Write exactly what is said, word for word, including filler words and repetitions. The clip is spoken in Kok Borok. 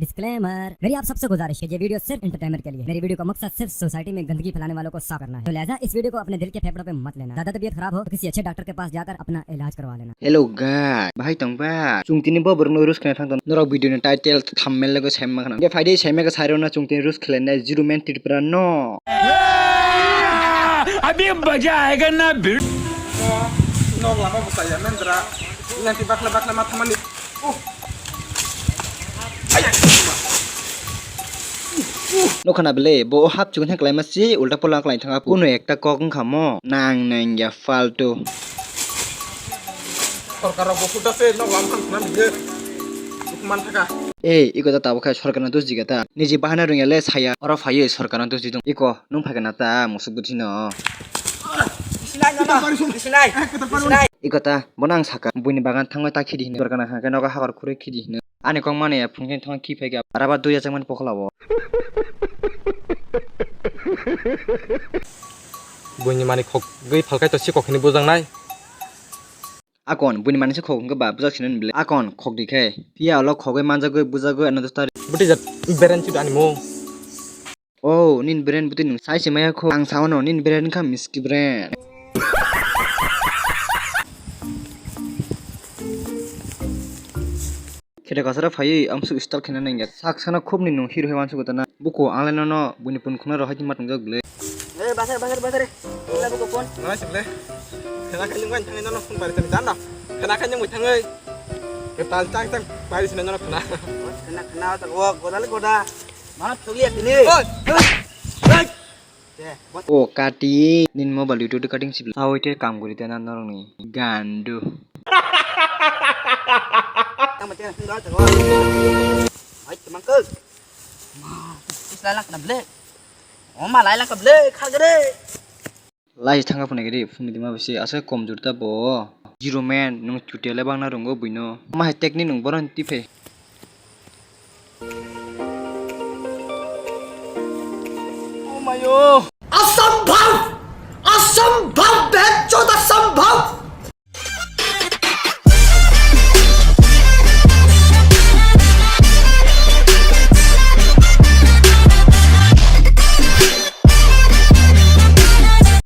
डिस्क्लेमर, मेरी आप सबसे गुजारिश है, ये वीडियो सिर्फ एंटरटेनमेंट के लिए। मेरी वीडियो का मकसद सिर्फ सोसाइटी में गंदगी फैलाने वालों को साफ करना है, तो लिहाजा इस वीडियो को अपने दिल के फेफड़ों पे मत लेना। ज्यादा तबीयत खराब हो तो किसी अच्छे डॉक्टर के पास जाकर अपना इलाज करवा लेना। Hello guys, bahai tong ba? Chwng tini bo borokno roast khlai thang tong. Norok video ni title, thumbnail logo sai ma khna. Hwnkhe phaidi sai ma khe sai rwna chwng tini roast khlai nai Zero Man Tripura no. अभी मजा आएगा ना भिड़। Nok lama bo chaya mendra. Nanti bakla bakla ma thamani. Nukha na bele, bo hap chukun hai kalaima si ulta pola kalai thanga. Kuno ekta kok wngkha mo, nang nang ya faltu. Sorkar rok bo huda se nok lam thang thang bide. Duk man thaka. Ei, iko ta tabuk khai sorkar na dos jiga ta. Niji bahana rung ya le saya. Oro phaiyo sorkar na dos jidung. Iko, nung phai kana ta musuk buthi no. Bisinai, bisinai, bisinai. Iko ta, bono ang saka, buini bagan thangwi ta khidi hino. Dorkana hwnka khe nogo hakor khurui khidi hino. Ani kok mani ya phungkhe thangwi khi phaikha. Araba dui ya changmani pokholao. Buini mani khok gwi phalkai to si kok hini bujaknai. Akon, buini mani se khok hwnkhe ba bujak sino ni bile. Akon, khok di khe. Phiya ulo khogwi manjagwi bujagwi ano dostari. Buti jat beren chud ani mo. Oh, nin beren buti nung sai se maya kho. Ang sao no, nin beren kha miski beren. Khede kasara phaiwi amsuk style khena nangya. Sak sana khub ni nung hero hai wansuk tana. Buko ang le nono buini pun khuna rohai ma tongjak bwle. Eh, basar, basar, basar. Wala buko phone. Nana sible. Khena khai nung kan thangai nono phone pari tani dan da. Khena khai nung thangai. Ketal chang chang pari sina nono khena. Khena, khena ta go, goda le goda. Mana thogli ya tini. Oi. Oi. O kati, nin mobile YouTube cutting sibla. Sao ite kam guri tena norokni gandu. Tang mate sing dol tago. Ai, temang ke. Ma, tis lai lak na ble. O ma lai lak ble, khagre. Lai thanga phone gidi, phone di ma bisi, asa kom jur ta bo. Zero Man, nung chutia le bang na rungo buino. Ma hai tekni nung boron tipe. Oh mayo. असंभव! असंभव! बहनचोद असंभव!